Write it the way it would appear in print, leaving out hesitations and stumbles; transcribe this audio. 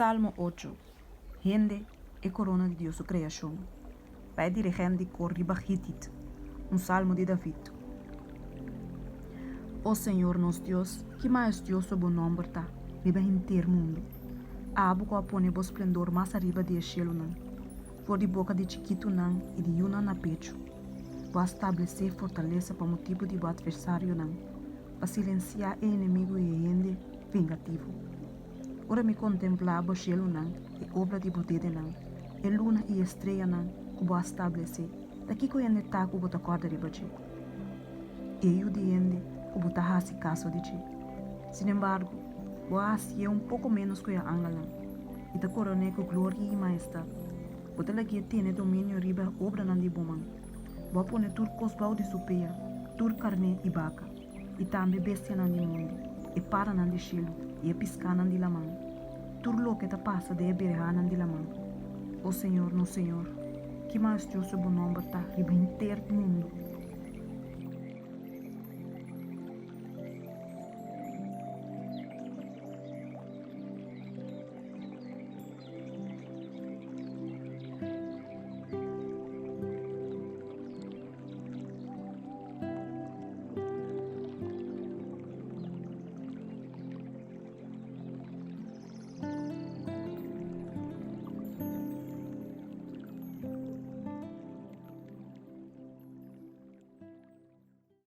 Salmo ocho, Hende, e korona di Dios su kreashon. Pa e dirigent di kor riba Gitit. Un salmo di David. O señor nos Dios, ki maestioso bo nòmber ta riba henter mundu! Abo ku a pone bo splendor mas ariba di e shelunan, for di boka di chikitunan i di yunan na pechu. Bo a stablesé fortalesa pa motibu di bo atversarionan, pa silensiá e enemigu i e hende vengativo. Ora mi kontemplá bo shelunan, e obra di bo dedenan, e luna i e streanan ku bo a stablesé, ta kiko hende ta ku bo ta kòrda riba dje? E yu di hende ku bo ta hasi kaso di dje. Sinembargo, bo a hasié un poko ménos ku e angelnan, i ta koron'é ku gloria i maestat. Bo ta lag'é tene dominio riba e obranan di bo man. Bo a pone tur kos bou di su pia, tur karné i baka, i tambe bestianan di mondi, e paranan di shelu i e piskánan di laman, tur loke ta pasa den e berehanan di laman. O Señor, nos Señor, ki maestioso bo nòmber ta riba henter mundu!